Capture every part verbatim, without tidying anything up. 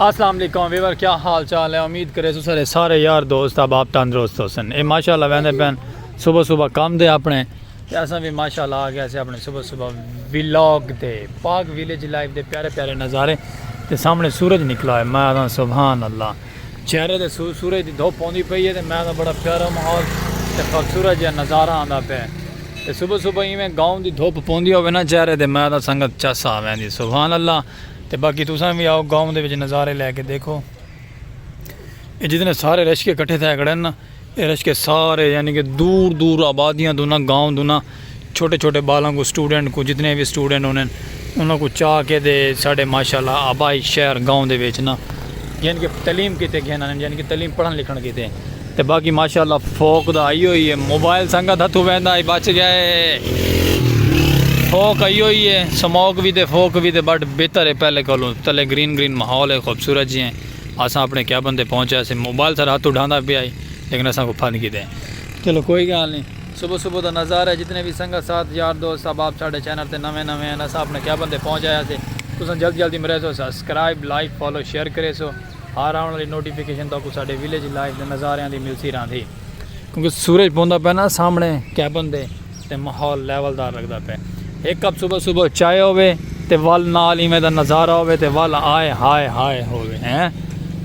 السلام علیکم ویور، کیا حال چال ہے؟ امید کرے سو سارے سارے یار دوست احباب تندرست ہوسن۔ اے ماشاءاللہ ویندے پین صبح صبح کم دے اپنے، تے اساں بھی ماشاءاللہ آ گیا سے اپنے صبح صبح ولاگ دے، پاک ویلیج لائف دے پیارے پیارے نظارے۔ تے سامنے سورج نکلا ہے، میں آکھاں سبحان اللہ، چہرے تے سو- سورج دی دھوپ پوندی پئی ہے، تے میں آکھاں بڑا پیارا ماحول تے خوبصورت جہا نظارہ آندا پیا ہے۔ تے صبح صبح ایویں گاؤں دی دھوپ پوندی ہووے نا چہرے تے، میں آکھاں سنگت چس آ ویندی، سبحان اللہ۔ تے باقی تساں وی آؤ گاؤں دے وچ نظارے لے کے دیکھو۔ اے جتنے سارے رشکے کٹھے تھئے کھڑے نا، اے رشکے سارے یعنی کہ دور دور آبادیاں دو نا، گاؤں دو نا، چھوٹے چھوٹے بالاں کو، اسٹوڈنٹ کو، جتنے بھی اسٹوڈنٹ ہونے انہاں کو چا کے دے ساڈے ماشاءاللہ آبائی شہر گاؤں دے وچ نا یعنی کہ تعلیم کیتے گھن آنے، یعنی کہ تعلیم پڑھن لکھن کیتے۔ تے باقی ماشاءاللہ فوک دا آئی ہوئی ہے، موبائل سنگت ہتھوں ویندا ہی بچ گئے۔ فوک آئی ہوئی ہے، سموک وی تے فوک وی تے، بٹ بہتر ہے پہلے کولوں۔ تلے گرین گرین ماحول ہے، خوبصورت جی ہیں۔ اساں اپنے کیبن تے پہنچے سے، موبائل سارا ہتھوں ڈھاندا پیا ہی، لیکن اساں کو پھند کیتے۔ چلو کوئی گال نہیں، صبح صبح دا نظارہ ہے۔ جتنے بھی سنگت ساتھ یار دوست احباب ساڈے چینل تے نویں نویں ہیں، اساں اپنے کیبن تے پہنچ آیا سے۔ تساں جلد جلدی مرے سو سبسکرائب، لائک، فالو، شیئر کرے سو۔ ہر آون والی نوٹیفیکیشن تہاکوں ساڈے ویلیج لائف دے نظاریاں دی ملسی راہندی، کیونکہ سورج پوندا پیا نا سامنے کیبن دے، تے ماحول لیول دار لگدا پیا۔ ہک کپ صبح صبح چائے ہووے تے ول نال ایویں دا نظارہ ہووے تے ول آئے ہائے ہائے ہووے، ہیں؟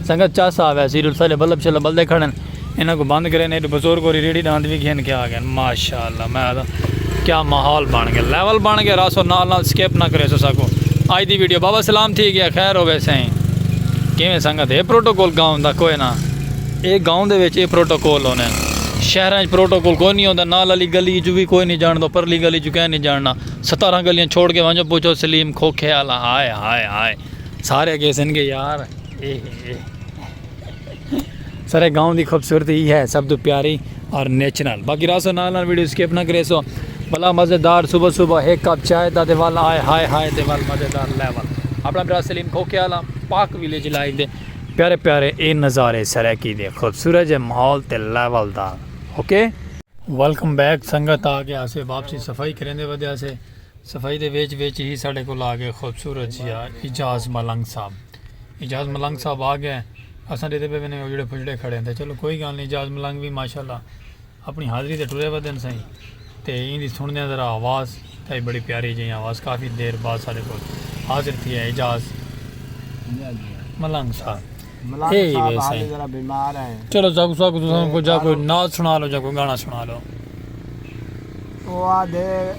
سنگت چس آوے، سیریل سارے بلب شلب بلدے کھڑن، انہاں کو بند کرے نے، بزرگ ہوری ریڑھی ڈاند وی گھن کے آ گئے۔ ماشاءاللہ، میں آکھدا کیا ماحول بن گیا، لیول بن گیا۔ راسو نال نال سکپ نہ کرے سو ساکو۔ اج دی ویڈیو بابا سلام تھی گیا، خیر ہووے سائیں۔ کیویں سنگت ہے پروٹوکول گاؤں دا کوئی نہ۔ اے گاؤں دے وچ اے پروٹوکول ہونے۔ شہراں وچ پروٹوکول کوئی نہیں ہوندا، نال والی گلی چ وی کوئی نہیں جاندا، پرلی گلی چ کہیں نہیں جاننا۔ ستارہ گلیاں چھوڑ کے ونجو پوچھو سلیم کھوکھے والا، ہائے ہائے ہائے۔ سارے اگے سن گے یار۔ اے اے۔ سارے گاؤں دی خوبصورتی ہی ہے سب تو پیاری اور نیچرل۔ باقی راسو نال نال ویڈیو سکپ نہ کرے سو۔ بلا مزیدار صبح صبح ایک کپ چائے دا تے ول آئے ہائے ہائے تے ول مزیدار لیول۔ اپنا برا سلیم کھوکھے والا پاک ویلیج لائف دے پیارے پیارے اے نظارے سرائیکی دے خوبصورت جے ماحول تے لیول دا۔ اوکے، ویلکم بیک۔ سنگت آ گیا سے واپسی، صفائی کریندے ودیا سے۔ صفائی دے وچ وچ ہی ساڈے کول آ گئے خوبصورت جیا اعجاز ملنگ صاحب۔ اعجاز ملنگ صاحب آ گئے۔ اساں ڈیدے پے وینے اجڑے پھجڑے کھڑے ہیں۔ چلو کوئی گال نہیں، اعجاز ملنگ بھی ماشاءاللہ اپنی حاضری تے ٹرے ودن سائیں۔ تے ایندی سننے ذرا آواز، تے بڑی پیاری جی آواز، کافی دیر بعد ساڈے کول حاضر تھی ہے اعجاز ملنگ صاحب۔ ملنگ اے صاحب ویسے حالی ذرا بیمار ہیں۔ چلو، جاکو ساکو تساں کو جا کوئی نعت سنا لو، جا کوئی گانا سنا لو۔ او آدھے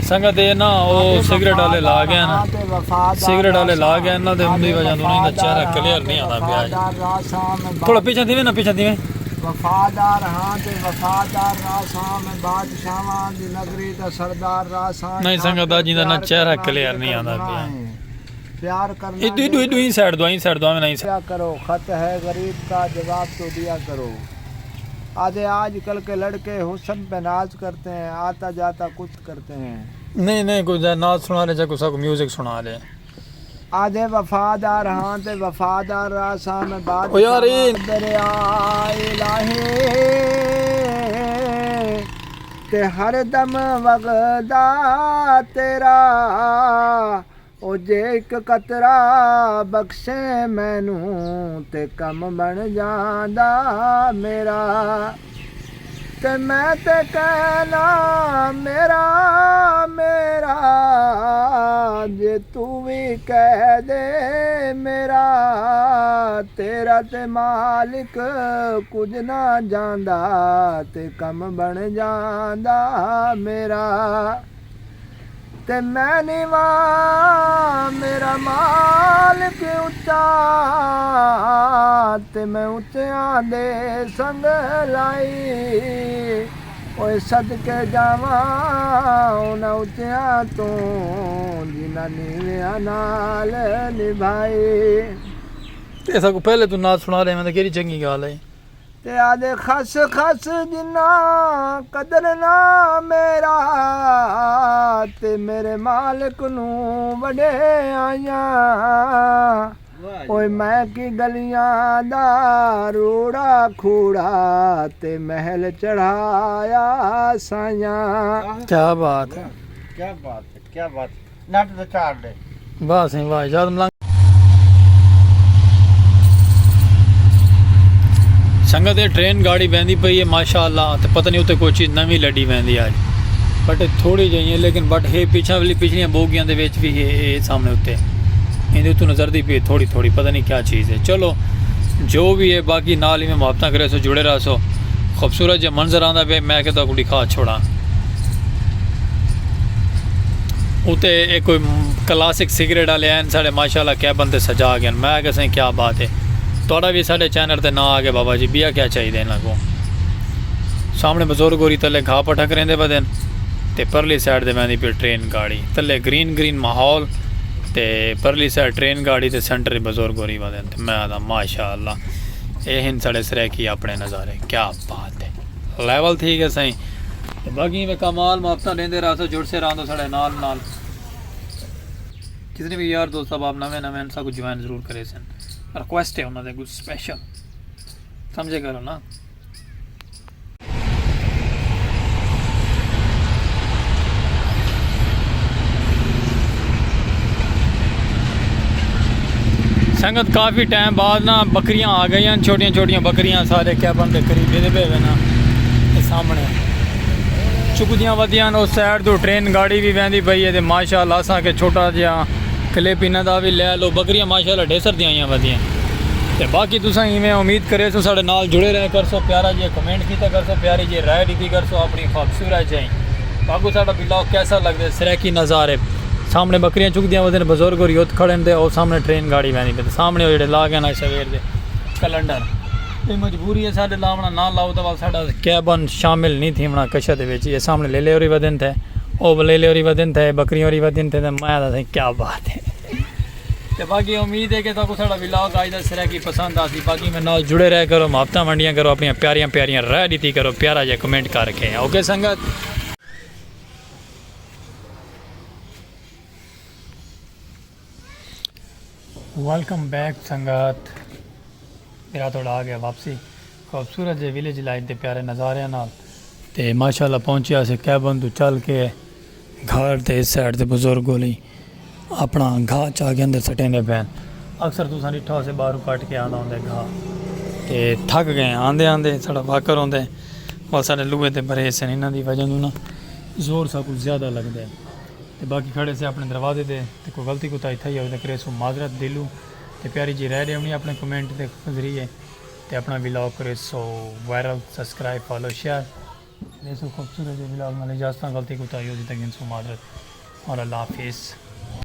سنگت اے نا، او آدھے سگریٹ والے لا گئے نا۔ وفادار ہاں تے وفادار سگریٹ والے لا گئے نا، تے ان دی وجہ توں انہاں دا چہرہ کلیئر نہیں آندا پیا۔ وفادار راہ ساں میں تھوڑا پیچھے دیویں نا، پیچھے دیویں۔ وفادار ہاں تے وفادار راہ ساں میں، بادشاہاں دی نگری دا سردار راہ ساں۔ نہیں سنگت دا جیندا نا چہرہ کلیئر نہیں آندا پیا۔ پیار کرنا ایڈو ایڈو ایڈو ہی سائیڈ دو، ہی سائیڈ دو، میں نہیں۔ کیا کرو، خط ہے غریب کا، جواب تو دیا کرو۔ آدھے آج کل کے لڑکے حسن پہ ناز کرتے ہیں، آتا جاتا کچھ کرتے ہیں۔ نہیں نہیں، کوئی ناز سنا لے، چاہے کوئی ساکو میوزک سنا لے۔ آدھے وفادار ہاں تے وفادار راہ ساں میں، بات او یار، اے دریا الہی تے ہر دم وگدا تیرا او جے ہک قطرہ بخشیں مینوں تے کم بݨ جاندا میرا۔ تے میں تے کہنا میرا، میرا، جے توں وی کہہ دے میرا، تیرا تے مالک کجھ نہ جاندا تے کم بݨ جاندا میرا۔ تے میں نیواں میرا مالک اچا، تے میں اچیاں دے سنگ لائی۔ اوئے صدقے جاواں انہاں اچیاں توں، جنہاں نیویاں نال نبھائی۔ تے اساں کوں پہلے توں نعت سݨا ݙیویں تاں کیڑھی چنڳی ڳالھ ہے۔ تے آدھے خس خس جنہاں قدر نہ میرا، تے میرے مالک نوں وݙے آیاں۔ اوئے میں کی گلیاں دا روڑا کھوڑا تے محل چڑھایا سائیاں۔ کیا بات ہے۔ کیا بات ہے، کیا بات ہے۔ نٹ تے چاڑ ݙے۔ واہ سائیں واہ، یاد ملنگ۔ سنگت، اے ٹرین گاڑی ویندی پئی ہے ماشاءاللہ، تے پتہ نہیں اتے کوئی چیز نویں لڈی ویندی ہے اڄ۔ بٹ تھوڑی جہی ہے، لیکن بٹ ہے پچھاں والی، پچھلیاں بوگیاں دے وچ بھی ہے، اے سامنے اتے ایندے اتوں نظر دی پئی تھوڑی تھوڑی، پتہ نہیں کیا چیز ہے۔ چلو جو بھی ہے، باقی نال ہی میں محبتاں کرے سو، جڑے رہ سو۔ خوبصورت جے منظر آندا پئے، میں کہ تہاکوں ݙکھا چھوڑاں۔ اتے اے کوئی کلاسک سگریٹ والے ہیں ساڑے، ماشاءاللہ کیبن تے سجا گئے۔ میں کہ سائیں کیا بات ہے، تہاݙا بھی ساڑے چینل تے ناں آ گئے بابا جی، ٻیا کیا چاہیدے انہاں کوں۔ سامنے بزرگ ہوری تلے گھا پٹھا کریندے ودن تے پرلی سائیڈ تے ویندی پئی ٹرین گاڑی، تلے گرین گرین ماحول تے پرلی سائیڈ ٹرین گاڑی تے سینٹر بزرگ ہوری ودن۔ تے میں آہدا ماشاءاللہ، اے ہن ساڑے سرائیکی اپݨے نظارے، کیا بات ہے۔ لیول تھی ڳئے سائیں۔ تے باقی میں کمال محبتاں ݙیندے رہسو، جڑسے رہندو ساڑے نال نال۔ جتنے بھی یار دوست احباب نویں نویں ہن، سب کوں جوائن ضرور کریسن۔ ریکویسٹ ہے انہاں دے کجھ سپیشل۔ سمجھے کرو نا۔ سنگت، کافی ٹائم بعد نا بکریاں آ گئیاں، چھوٹیاں چھوٹیاں بکریاں سارے کیبن دے قریب دے پے ہوئے نا۔ اے سامنے چکدیاں ودیاں، او سائیڈ تو ٹرین گاڑی بھی ویندی پئی ہے۔ تے ماشاءاللہ اساں کے چھوٹا جہا کلپ انہاں دا بھی لے لو۔ بکریاں ماشاءاللہ ڈھیسر دیاں آئیاں ودیاں۔ تے باقی تساں ایویں امید کریسو ساڑے نال جڑے رہے کرسو، پیارا جی کمنٹ کیتا کرسو، پیاری جی رائے ݙتی کرسو اپݨی خوبصورت جہی۔ باقی ساڑا ولاگ کیسا لڳدے، سرائیکی نظارے۔ سامنے بکریاں چکدیاں ودن، بزرگ ہوری اتھ کھڑن تے او سامنے ٹرین گاڑی ویندی پئی۔ سامنے او جڑے لاڳ ہیں نا سویر دے کیلنڈر۔ اے مجبوری ہے ساڈے لاونا، نہ لاؤ تاں ول ساڈا کیبن شامل نہیں تھیونا کشت دے وچ۔ اے سامنے لیلے ہوری ودن تھے، او لیلے ہوری ودن تھے، بکریاں ہوری ودن تھے، تے میں آہدا سائیں کیا بات ہے۔ تے باقی امید ہے کہ تہاکوں ساڈا ولاگ اج دا سرائیکی پسند آسی۔ باقی میں نال جڑے رہے کرو، محبتاں ونڈیاں کرو، اپنیاں پیاریاں پیاریاں رائے ݙتی کرو، پیارا جیہا کمنٹ کر کے۔ اوکے سنگت۔ ویلکم بیک سنگت، میرا تھوڑا آ گیا واپسی۔ خوبصورت جے ویلیج لائف دے پیارے نظاریاں نال۔ تے ماشاءاللہ پہنچیا سے کیبن تو چل کے گھر تے اس سائیڈ تے بزرگ ہولی اپنا گھا چا کے اندر سٹیندے پین۔ اکثر تساں ڈٹھا ہوسے باہروں کٹ کے آندا ہوندے گھا۔ تے تھک گئے آندے آندے، ساڈا واکر ہوندے۔ بس ساڈے لوہے تے بھرے سے انہاں دی وجہ نوں نا زور ساکوں زیادہ لگدے۔ تے باقی کھڑے سے اپنے دروازے تے، تے کوئی غلطی کوتاہی تھئی ہووے تے کریسوں معذرت دلوں۔ تے پیاری جی رائے ݙیوݨی اپنے کمنٹ دے ذریعے، تے اپنا ولاگ کریسوں وائرل، سبسکرائب، فالو، شیئر۔ ݙیسوں خوبصورت جے ولاگ نال اجازتاں، غلطی کوتاہی ہوسی تاں گھنسوں معذرت۔ اور اللہ حافظ۔